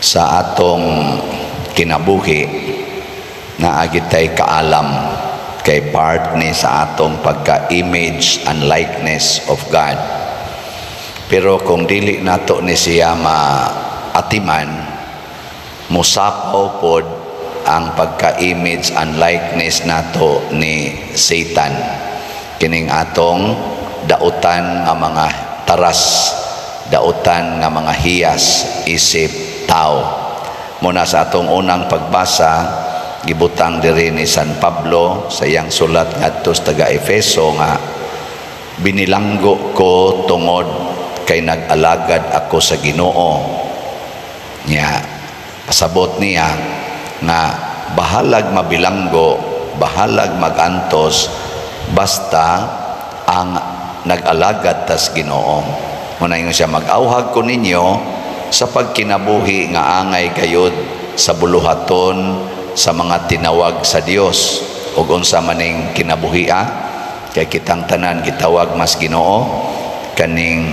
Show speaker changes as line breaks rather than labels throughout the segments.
Sa atong kinabuhi, naa gyud tay kaalam kay part ni sa atong pagka-image and likeness of God. Pero kung dili nato ni siya maatiman, musapaw pod ang pagka-image and likeness nato ni Satan. Kining atong dautan nga mga taras, dautan nga mga hiyas isip tao. Muna sa atong unang pagbasa, gibutang diri ni San Pablo sa iyang sulat ngadto sa taga Efeso nga binilanggo ko tungod kay nag-alagad ako sa Ginoo. Nya pasabot niya nga bahalag mabilanggo, bahalag magantos, basta ang nag-alagad tas Ginoo. Muna ingon siya, mag-awhag ko ninyo sa pagkinabuhi nga angay gayod sa buluhaton sa mga tinawag sa Dios. Ug unsa maning kinabuhia? Kay kitang tanan gitawag mas Ginoo, kaning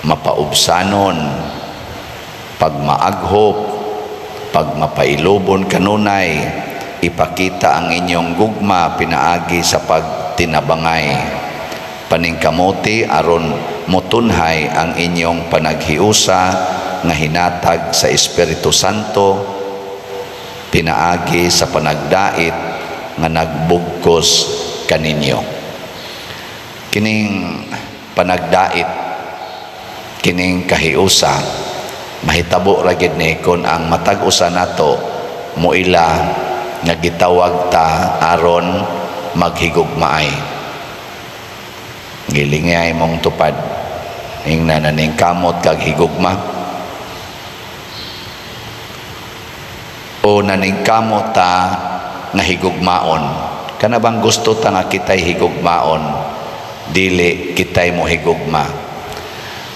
mapaubsanon, pagmaaghop, pagmapailubon kanunay, ipakita ang inyong gugma pinaagi sa pagtinabangay, paningkamuti aron motunhay ang inyong panaghiusa nga hinatag sa Espiritu Santo pinaagi sa panagdait nga nagbugkos kaninyo. Kining panagdait, kining kahiusa, mahitabo ra gid ni kon ang matag usa nato moila nga gitawag ta aron maghigugmaay. Gilingay mong tupad, ingna naning kamot kag higugma o naningkamot ta nga higugmaon? Kana bang gusto ta nga kitay higugmaon, dili kitay mo higugma?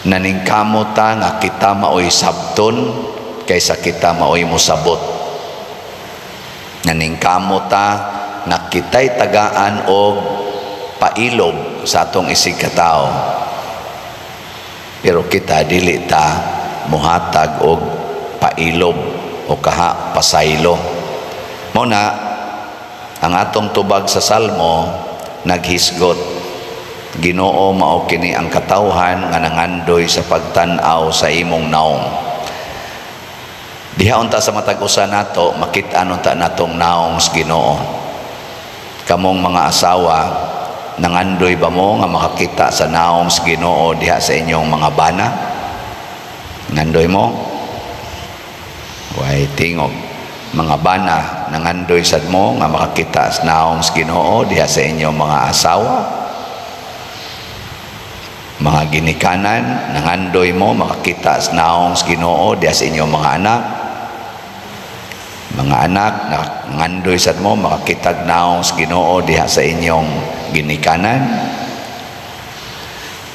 Naningkamot ta nga kita maoy sabton kaysa kita maoy mosabot? Naningkamot ta nga kitay tagaan og pailob sa atong isig katao, pero kita dili ta muhatag og pailob o kaha pasaylo? Mao na ang atong tubag sa Salmo naghisgot, "Ginoo, mao kini ang katawhan nga nangandoy sa pagtan-aw sa imong naong." Diha unta sa matag usa nato makit-an unta natong naong sa Ginoo. Kamong mga asawa, nangandoy ba mo nga makakita sa naong sa Ginoo diha sa inyong mga bana? Ngandoy mo? Way tingog. Mga bana, nangandoy sad mo nga makakita sa naong sa Ginoo diha sa inyong mga asawa? Mga ginikanan, nangandoy mo makakita sa naong sa Ginoo diha sa inyong mga anak? Mga anak, nangandoy sad mo makakita naong sa Ginoo diha sa inyong ginikanan?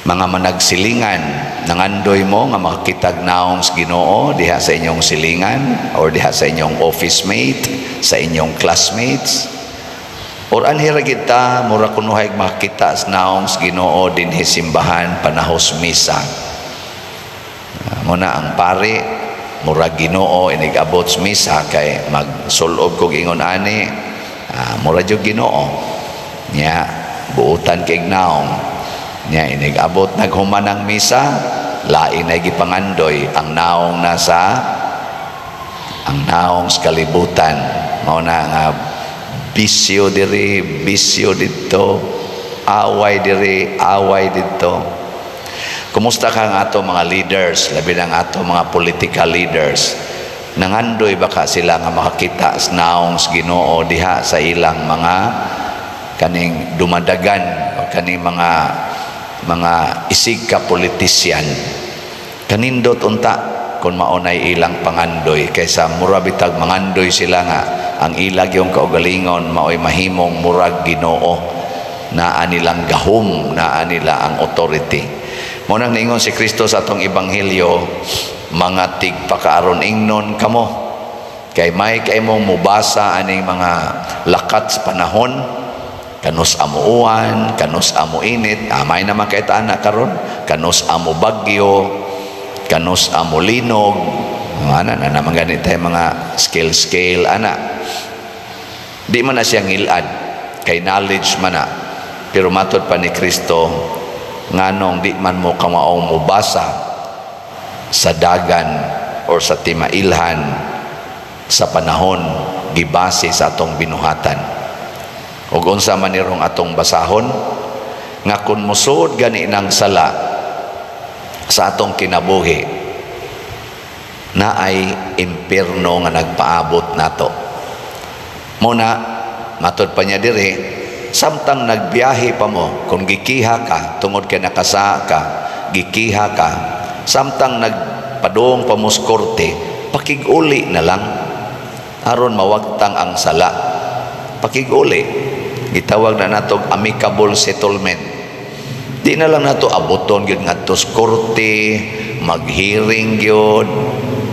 Mga managsilingan, nangandoy mo nga makakitag naong sa Ginoo diha sa inyong silingan or diha sa inyong office mate, sa inyong classmates? Or anhi ra gid ta, mura kunuhay makita sa naong sa Ginoo dinhi simbahan panahos misa. Muna ang pari murag Ginoo inig abot sa misa kay magsulob kog ingon ani, mura jud Ginoo nya, buutan kay naong nya. Inig abot naghuman ang misa, lain na gipangandoy ang naong nasa ang naong sa kalibutan. Mao na nga bisyo diri, bisyo didto, away diri, away didto. Kumusta ka ang ato mga leaders, labi na ang ato mga political leaders? Nangandoy ba ka sila nga makakita sa naong sa Ginoo diha sa ilang mga kaning dumadagan o kaning mga isig ka politisyan? Kanindot unta kung maunay ilang pangandoy kaysa mura bitag mangandoy sila nga ang ilag yung kaugalingon maoy mahimong murag Ginoo, naa nilang gahom, naa nila ang authority. Mo nang niingon si Kristo sa atong ebanghelyo, "Mga tigpakaaron ingnon kamo kay may kay mong mubasa aning mga lakat sa panahon, kanus amuuan, kanus amo init." Amay naman kay ana karon, kanus amo bagyo, kanus amo linog. Ana na naman gani tayo mga scale scale ana. Di man na siya ngilad kay knowledge man na. Pero matod pa ni Kristo, nganong di man mo kamaong mubasa sa dagan or sa timailhan sa panahon gibase sa atong binuhatan? Ug unsa man nirong atong basahon nga kung musuod gani ng sala sa atong kinabuhi, na ay impierno nga nagpaabot nato. Muna matod pa niya diri, samtang nagbiyahe pa mo, kung gikiha ka tungod kay nakasa ka, gikiha ka, samtang nagpadung pa mo sa korte, pakig-uli na lang aron mawagtang ang sala. Pakig-uli, gitawag na nato amicable settlement. Di na lang nato abuton gyud ngadto sa korte, mag-hearing gyud.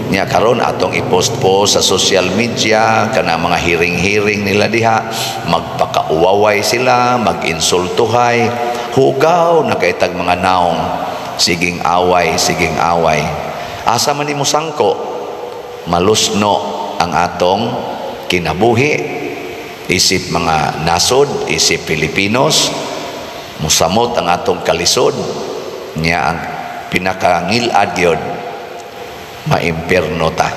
Nya karon atong i-post po sa social media kana mga hearing-hearing nila diha, magpakauwaway sila, mag-insultuhay, hugaw na kay tag mga naong, siging away, siging away. Asa man nimo sangko? Malusno ang atong kinabuhi isip mga nasod, isip Pilipinos, musamot ang atong kalisod. Niya ang pinakangilad gyud, maimpierno ta.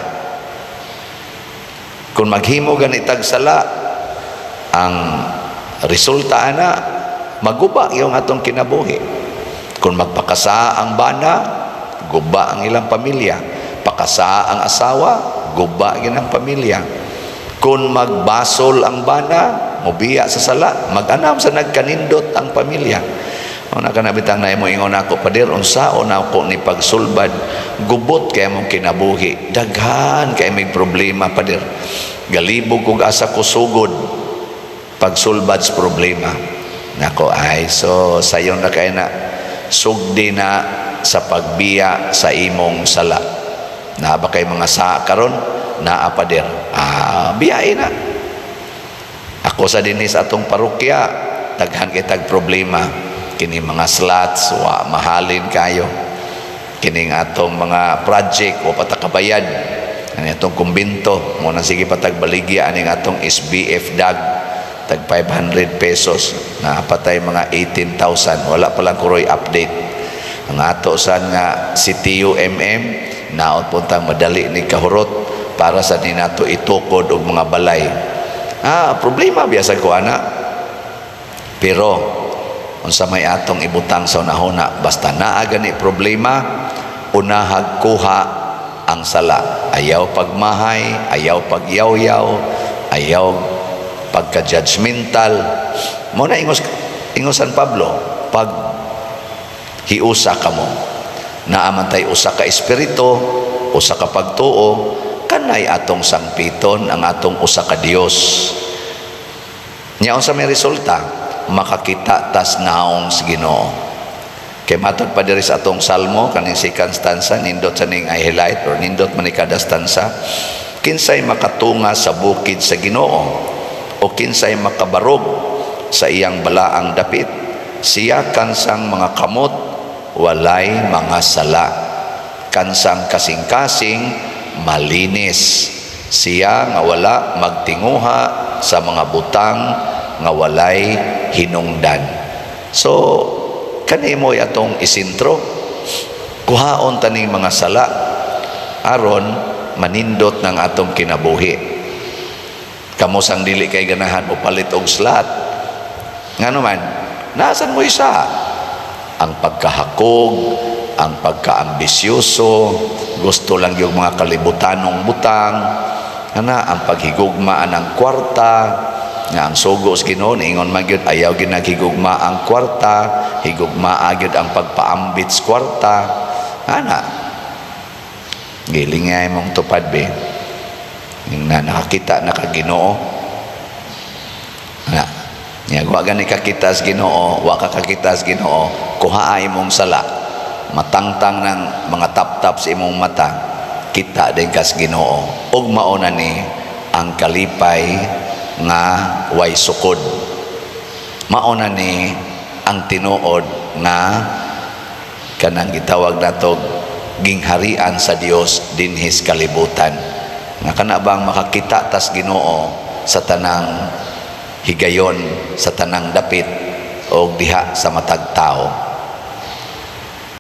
Kung maghimo ganitag sala, ang resulta ana, maguba yung atong kinabuhi. Kung magpakasa ang bana, guba ang ilang pamilya. Pakasa ang asawa, guba gyud ang pamilya. Kung magbasol ang bana, mobiya sa sala, mag-anam sa nagkanindot ang pamilya. Una ka nabitang na mo ingon ako, "Pader, unsaon ako ni pagsulbad?" Gubot kay mong kinabuhi. Daghan kay may problema, pader. Galibog kog asa ko sugod pagsulbad sa problema. Nako, ay, so sayon na kay na sugdi na sa pagbiya sa imong sala. Naa ba kay mga sa karon? Naa, pader. Ah, biyain na. Ako sa dinhi sa atong parokya, daghan kay tag problema. Kini mga slots wa mahalin kayo. Kining atong mga project wa pa ta kabayad. Ani atong kumbento mo na sige patag baligya aning atong SBF dag tag 500 pesos na patay mga 18,000, wala pa lang kuroy update. Ang ato san nga CTUMM naot puntang madali ni kahurot para sa ni nato itukod og mga balay. Ah, problema biasa ko ana, pero unsa may atong ibutang sa unahuna? Basta naa gani problema, unahag kuha ang sala. Ayaw pagmahay, ayaw pagyawyaw, ayaw pagka-judgmental mo na. Ingos ingos San Pablo, pag hiusa kamo, naa man tay usa ka espiritu, usa ka pagtuo, kanay atong sangpiton ang atong usa ka Dios. Nya unsa may resulta? Makakita tas naong sa Ginoo. Kay matod pa diri sa atong salmo, kaning second stanza, nindot sa ning highlight or nindot man ni kada stanza: "Kinsay makatunga sa bukid sa Ginoo o kinsay makabarog sa iyang balaang dapit? Siya kansang mga kamot walay mga sala, kansang kasing-kasing malinis. Siya nga wala magtinguha sa mga butang nga walay hinungdan." So kanimo atong isintro, kuhaon taning mga sala aron manindot ng atong kinabuhi. Kamo sang dili kay ganahan mo palit og slot, ngano man nasan mo isa ang pagkahakog, ang pagkaambisyoso, gusto lang yung mga kalibutanong butang ana, ang paghigugma ang kwarta, nga ang sugo sa Ginoo ingon man gyud, ayaw gyud naghigugma ang kwarta, higugma gyud ang pagpaambit sa kwarta ana. Giling nga imong tupad be. Yung na nakakita na ka Ginoo na nya, wa gani kakita sa Ginoo, wa ka kakita sa Ginoo, kuha imong sala, matangtang ng mga tap-tap sa imong mata, kita din kas Ginoo ug mao na ni ang kalipay nga way sukod. Mao na ni ang tinuod nga kanang gitawag natog gingharian sa Dios dinhis kalibutan. Nga kana bang makakita tas Ginoo sa tanang higayon, sa tanang dapit o diha sa matag tao.